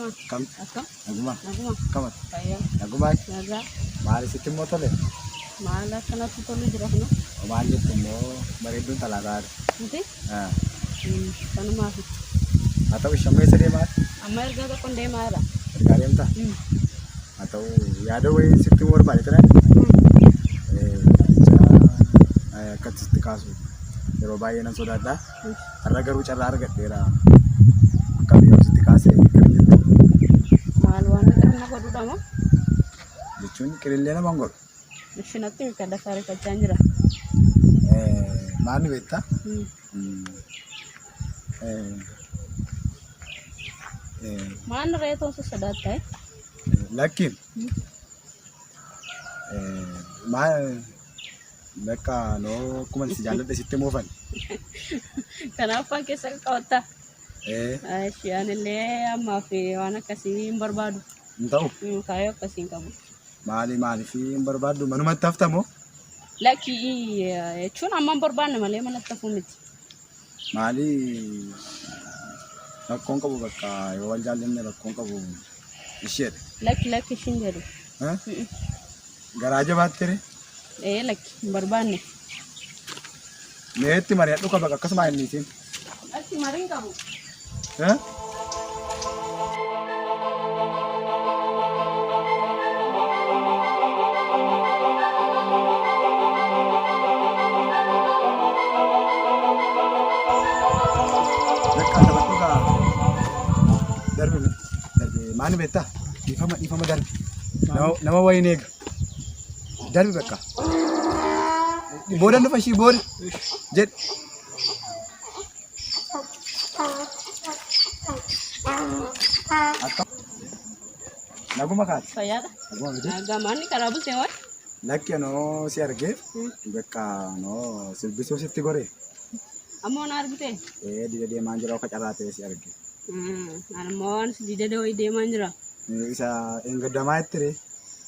Fayyama. Kam? Akkam? Naguma. Naguma. Akkamati? Fayyaa. Nagumaa? Nagaa. Maali sitti immoo tole? Maal akkanatti tolu jira kun? Maal jettu immoo bareedduun talaa taate. Miti? Ah. Kanumaaf. Haa ta'u shamma eessa deemaa? Amma ergaa tokkoon deemaa jira. Ergaa deemtaa? Haa ta'u yaada wayii sitti himuu barbaade ture. Akkatti sitti kaasu yeroo baay'ee nan sodaadha. Har'a garuu carraa argadheera. Akkam yoo sitti kaase qirillee Maal waan qirna godhudha moo? jechuun qirillee nama hin godhu. Ishinatti miti dafaa rifachaa jira. Maal ni beektaa? Maal reetoon si sodaatta? Lakki maal bakka noo akkuma si jaalladhe sitti muufan. Kanaaf waan keessa qaqqabatta. Ishi anillee ammaaf waan akkasii hin barbaadu. Hin ta'u. Kaayyoo akkasii hin qabu. Maali maaliif hin barbaaddu manumatti hafta moo? Lakki jechuun amma hin barbaanne malee manatti hafuu miti. Maali rakkoon qabu bakka yoo wal jaallanne rakkoon qabu isheedha. Lakki lakki ishiin jedhu. Garaa jabaatti ree? Ee lakki hin barbaanne. Meetti mari'adhu qaba akkasuma hin dhiisin. Lakki mariin qabu. Bakka taphadhu gaa. Darbi darbi maani beektaa? Dhiifama dhiifama darbi. Nama wayiin eega. Darbi bakka. Booda dhufa ishii booda. Jedhi. Akka. Naguma kaati. Fayyaadha. Naguma miti. Gamaanni karaa bultee waan. Lakki anoo si argee bakka anoo sirbisuu sitti goree. Ammoo na argite. Ee dida deemaan jira akka carraa ta'e si arge. Ani immoo waan si dida wayii deemaan jira. Isa engaddamaa itti ree.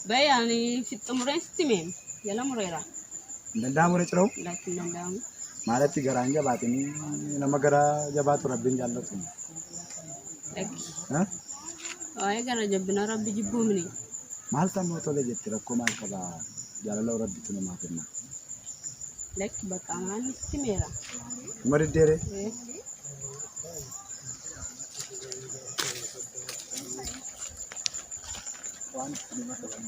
Bayi ani xumureen sitti mee jala mureera. Hin danda'amu ree ciroo. Lakki hin danda'amu. Maalatti garaan jabaatanii nama gara jabaatu rabbiin jaallatu. Lakki. Eh? Waa'ee gara jabbina rabbi jibbuu mini. Maal ta'ammoo tole jetti rakkoo maal qaba jaalala rabbitu namaa kenna. Lakki bakka maal sitti meera. Uma diddeere. Eh. Waan nama qaban.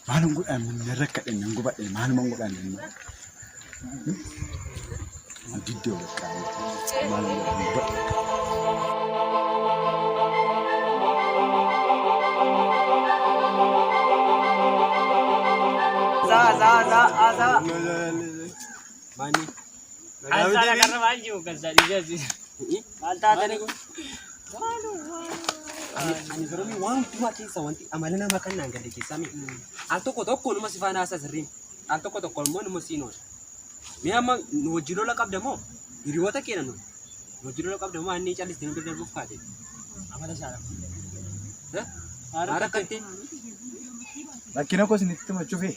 Maalum godhaan nan rakkadhe nan gubadhe maaluman godhaan nan diddee bakka maalum godhaan gubadhe. Maani? Asxaan akarra maal jiru kan isaa dhiisee Maal taatanii kun? Ani garuu waan hundumaa keessa wanti amala namaa kan naan galle keessaa mee al tokko tokko numa si faana haasa sirriin al tokko tokko immoo numa siin oola. Mee amma nu wajjin lola qabda moo hiriyoota keenya nu wajjin lola qabda moo anni callistee nu bira darbuuf kaate? Amala isaa. Maal rakkatte? Rakkina koo isinitti himachuufi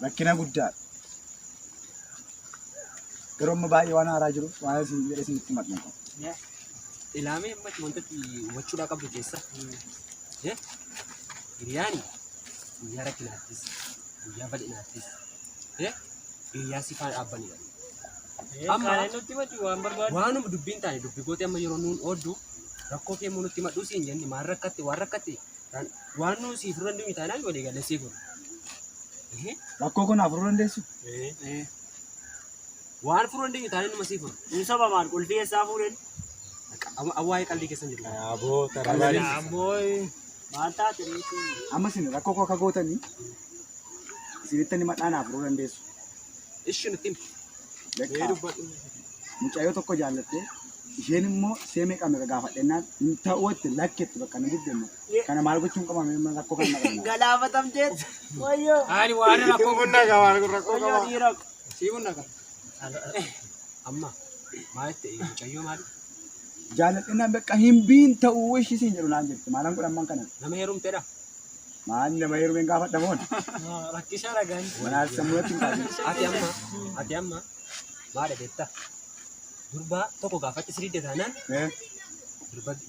rakkina guddaadha. Garuu amma baay'ee waan haaraa jiruuf waan isin jedhe isinitti himadhu hin qabu. Ilaamee amma wanta hubachuudhaa qabdu keessa. Hiriyaani guyyaa rakkinaattis guyyaa bal'inaattis hiriyaa si faana dhaabbanidha. Amma Kaaneen nutti himatu waan barbaadu. Waanuma dubbiin taane dubbi gootee amma yeroo nuun ooddu rakkoo kee immoo nutti himadhuu siin jenne maal rakkatte waan rakkatte waan nuun siif furuu dandeenyu taanaan walii galee siif furu. Rakkoo kun furuu dandeessu? Waan furuu dandeenyu taanaan numa siif furu. Inni soba maal qulfii eessaa fuudhan? Waa'ee qalbii keessan jiru. Aboo taraa Ammoo maal taate nuti? Amma isin rakkoo koo akka gootanii isinitti himadhaa naaf furuu dandeessu. Ishi nutti himi. Beekaa mucayyoo tokko jaalladhee isheen immoo see meeqa meeqa gaafadhennaan hin ta'u itti lakketti bakka na diddeemma. Kana maal gochuun qaba mee rakkoo kana qabna. Galaafatamteet. Wayyoo. Ani waan rakkoo bunna qaba rakkoo Wayyoo qaba. dhiira. Sii bunna qaba. Amma maal ta'e mucayyoo maali? Jaalladhennaan bakka hin biin ta'uu ishii siin jedhu naan jette maalan godhan man kana. Nama heerumteedha. Maal nama heerumeen gaafadha moon? Rakkisaa dhagaan. Wanaas sammuutti hin kaasin. Ati amma maadha beektaa? Durbaa tokko gaafatti sirii taanaan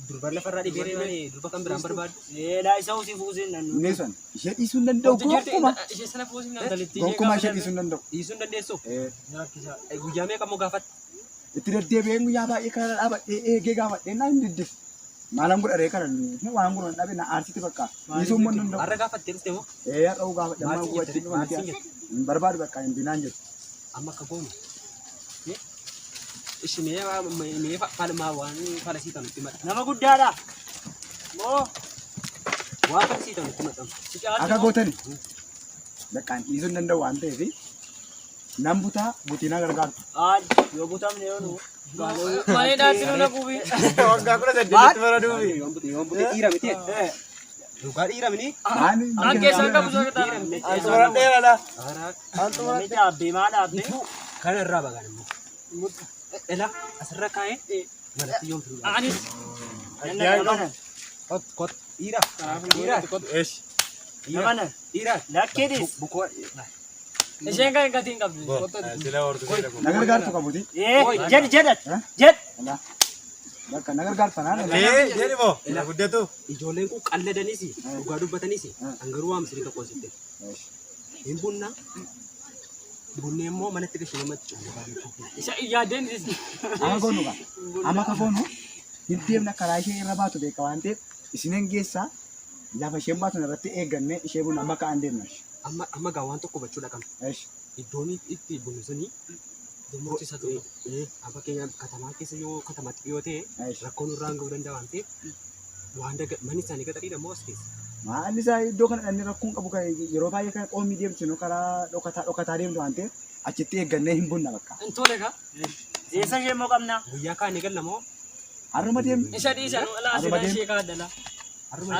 durba lafarraa dhibee malee durba kan biraan barbaadu. Eelaa isa usii fuusin nannu. Inni sun ishee dhiisuu hin danda'u gonkumaa. Ishee sana fuusin intalittii. Gonkumaa ishee dhiisuu hin danda'u. Dhiisuu hin dandeessu. Eh, Rakkisaa. Guyyaa meeqa immoo gaafatte? Itti deddeebi'een guyyaa baay'ee kana dhaabadhee eegee gaafadhee naan hin diddis. Maalan godha ree kana waan godhan dhabe na aarsiti bakka. Dhiisuu immoo hin danda'u. Har'a gaafattee dhufte moo? Ee har'a gaafadhe amma Maal siin hubachiin jette? Maal siin dhuma jette? hin barbaadu bakka hin binaan jettu. Amma akka goonu. Ishi mee mee falmaa waan falasii ta'u nutti maxxansa. Nama guddaadha. Moo Waan falasii ta'u nutti maxxansa. si caalti Akka moo? gootani bakka dhiisuu hin danda'u waan ta'eef nan butaa butii na gargaartu. Aad yoo butamne yoo nu. Malee daatti nu naquufi. Waggaa 18tti bara duubi. Yoon bute yoon bute dhiira miti. Dhugaa dhiira mini. Maali? An keessaa qabu soo Dhiira mini. Anxumura dheeraadha. Namni dhaabbee maa dhaabbee? Kana irraa bagan immoo. Ela asirra kaa'ee manatti yoon fidu. Anis Nama Kot kot dhiira. Dhiira. Eesh. Nama Dhiira. Lakkiidhis. Bukoo. Isheen kan gatii hin qabdu. Sila hortuu Na gargaartu qabuti. Ee jedhi jedhi jedhi. Bakka na gargaartu naan. Ee jedhi moo guddatu. Ijoolleen kun qalladaniis dhugaa dubbatanis hangaruu waa misirri tokko sitti. Hin bunna. Bunnee immoo manatti gashee namatti cufu. Isa yaaddeen is. Amma goonu gaa. Amma akka goonu hin deemna karaa ishee irra baatu beeka waan ta'eef isinin geessaa lafa isheen baatu irratti eeggannee ishee buna amma ka'an deemna. Amma amma gaa waan tokko hubachuu dhaqama. Iddoon itti bunu suni Murtiisa ta'u. Amma fakkeenyaaf katamaa keessa yoo katamaatti dhiyoo ta'e rakkoon irraan ga'uu danda'a waan ta'eef waan daga manni isaanii gaxariidha moo as keessa? Maalli isaa iddoo kana dhanni rakkoon qabu kan yeroo baay'ee kan qoomni deemtu nu karaa dhokataa dhokataa deemtu waan ta'eef achitti eeggannee hin bunna bakka. Hin tole kaa. Eessa ishee immoo qabna? Guyyaa kaanii galla moo? Har'uma deemnu. Isa dhiisan alaa Har'uma asirraa deemnu. ishee kaadhala. Har'uma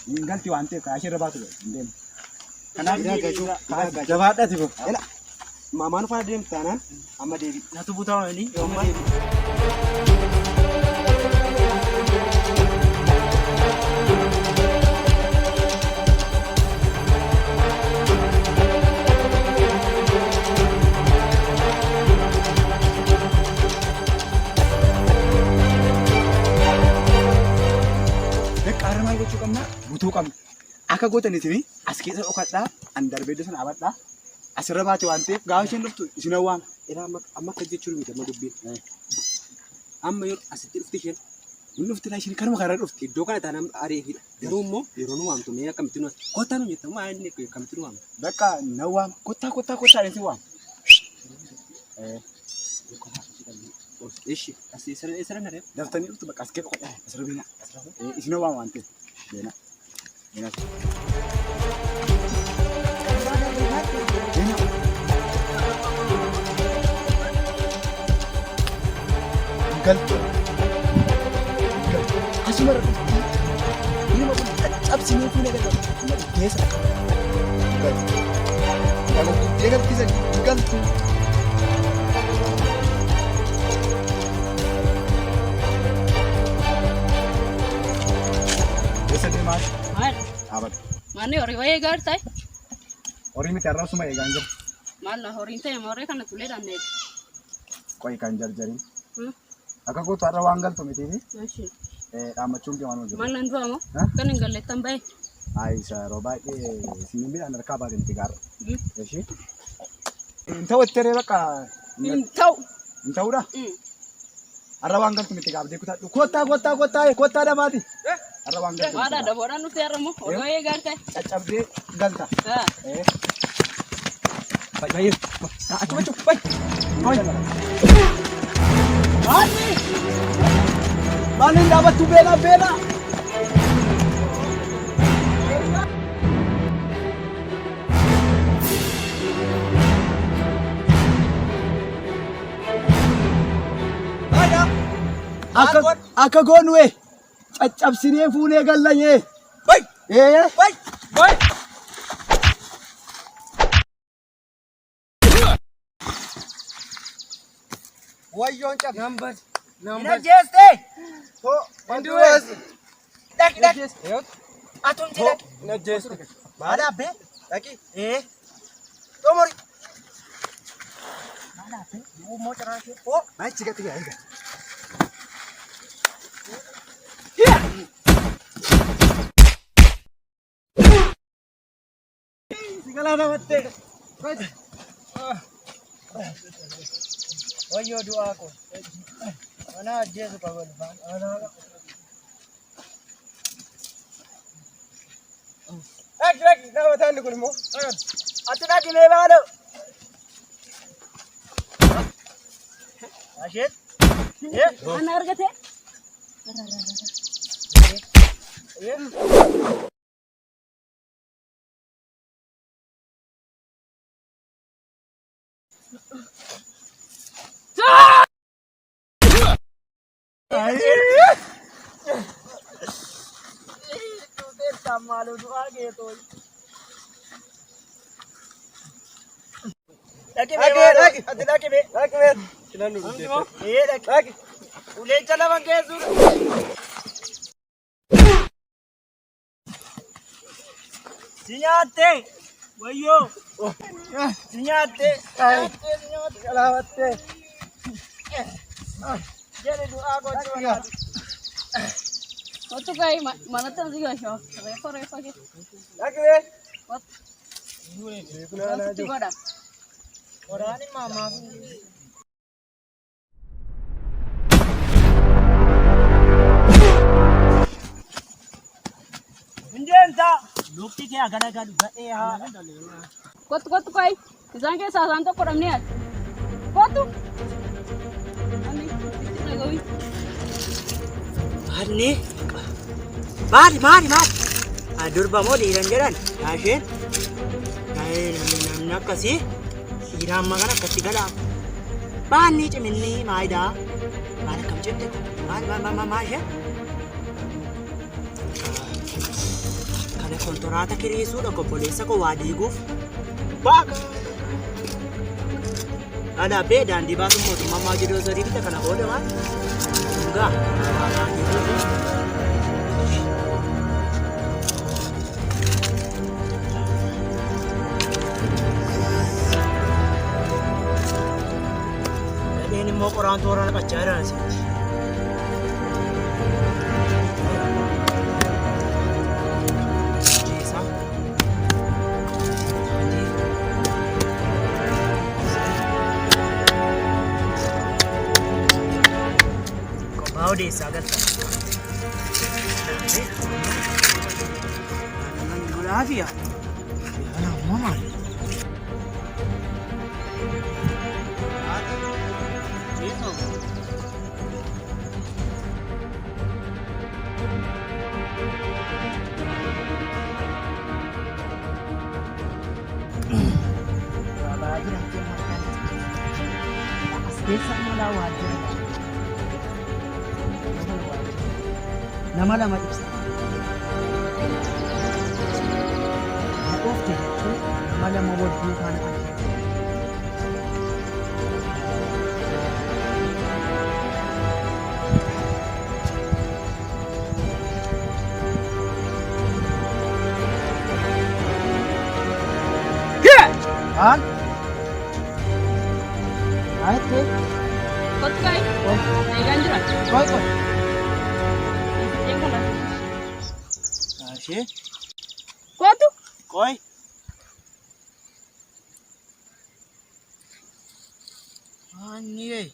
Hin galti waan ta'eef karaa ishee irra baatu hin deemnu. Kanaaf Jabaadhaati moo. Maamaan faana deemtu taanaan amma deebi. Natu butamanii. Amma deebi. Bakka har'a maal gochuu qabna? Butuu qabna. Akka gootan isin as keessa dhokadhaa, an darbee iddoo sana dhaabadhaa. Asirra baate waan ta'eef gaafa isheen dhuftu isin waama. Ilaa amma amma akka jechuun miti amma dubbiin. Amma yoo asitti dhufti isheen Hin dhufti laa isheen kanuma karaa dhufti. Iddoo kana taanaan ariifidha. Garuu immoo yeroo nu waamtu mee akkamitti nu kottaa nu jetta maa inni akkamitti nu waamtu? Bakka na waama. Kottaa kottaa kottaa isin waama. Ishi as eessa dha naree? Daftanii dhuftu bakka as keessa dhokadhaa. Asirra beena. Isin waama waan ta'eef. Beena. Beena. Beena. Galtu. Galtu. Asuma irra dhufti. Ilma kun caccabsinee fuunee gala. Na dhufteessa. Galtu. Nama guddee galchisan galtu. Eessa deemaa? Maal? Dhaabadhu. Manni horii wayii eegaa ta'e? Horii miti har'a osuma eegaan jira. Maal na horiin ta'e horii kana tuleedhaan eega. Qo'i kan jarjariin. Akka gootu har'a waan galtu mitiifi Eshi. Dhaammachuun kee waan hojjetu. Maal nan du'a moo? Ha? Kan hin gallettan bahe. Ayi isa yeroo baay'ee isiniin midhaan harkaa baate miti gaara. Eshi. Hin ta'u itti ree bakka Hin ta'u. hin ta'uudha. Har'a waan galtu miti gaabdee kutaadhu. Kottaa kottaa kottaa kottaa damaati. Har'a waan galtu. Maadha daboodhaan dhuftee har'a moo? Horii wayii eegaa ta'e? Caccabdee galta. Haa. Baay'ee. Achuma achuma. Bay. Maali? Maaliin dhaabattu beela beela. Akka akka goonu caccabsinee fuunee galla yee. Bay! Ee. Bay! Bay! Wayyoon cabse. Nambad. Hin ajjeeste. Wanti waasi. Dhaqi dhaqi. Atumti dhaqi. Najjeessu. Maal abbee? Dhaqi. Ee. Xumuri. Maal abbee? Du'uu carraa ishee. Oo. Achi gati gaa egaa. Wayyoo du'aa koo. Mana ajjeesu qaba lufaan. Dhaqi dhaqi. Nama taanni kun immoo. Ati dhaqi mee maaloo. Asheet. Ee. Ana argate? Ee. Maaloo du'aa geetoo. Dhaqi mee maaloo. Dhaqi. Ati dhaqi mee. Dhaqi mee. Filannu guddeesse. Ee dhaqi. Dhaqi. Uleencha lama geessu. Si nyaatte. Wayyoo. Si nyaatte. Nyaatte si nyaatte. Galaafattee. Jedhi du'aa gochuu. Kottu gaa'ii manatti asii gaashaa. Reeffa reeffa kee. Dhaqi mee. Kottu. Kottu godha. Waraanni maamaa. Hindeemta. Lukti kee agalagalu gadhee haadha. Kottu kottu gaa'ii. Isaan keessaa isaan tokko dhabnee ati. Kottu. Ani itti dhagawi. Maalni? Maali maali maali? Durba moo dhiiran jedhan? Isheen namni akkasii dhiira amma kana akkatti galaa. Maanni ciminni maayidaa? Maal akkam cimte? Maal maal maal maal isheen? Kana kontoraata kiriisuudha obboleessa koo waa diiguuf. Baaka! Dhadhaa daandii baasuun mootummaa maa jedhoo sadii bita kana booda maal? Dhugaa. Gadheen immoo qoraan toora naqachaa jiran asitti. Jeesaa. Kophaa odeessaa galta. Godhaafiya. Kana ammoo maali? As keessa immoo waajjira nama lama ibsa. Dhaqoofte jechuun nama lama wal duukaa naqan. Maal? Maalitti? Kottu gaa'ii. Eegaan jira. Qoy qoy. Isheen kana. Ishee Kottu. qoy. Maanni ee.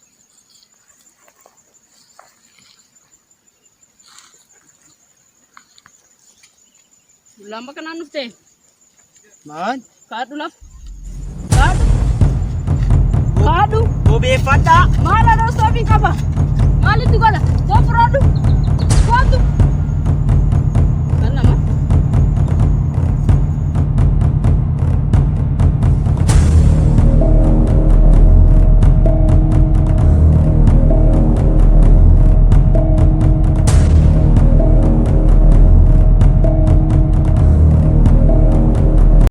Lamba kanaan dhuftee. Maal? Kaadhu lafa. Kaadhu. Kaadhu. Bobeeffadhaa. Maal adoo soofiin qaba? Maalitti godha? Soof furaadhu. Kottu.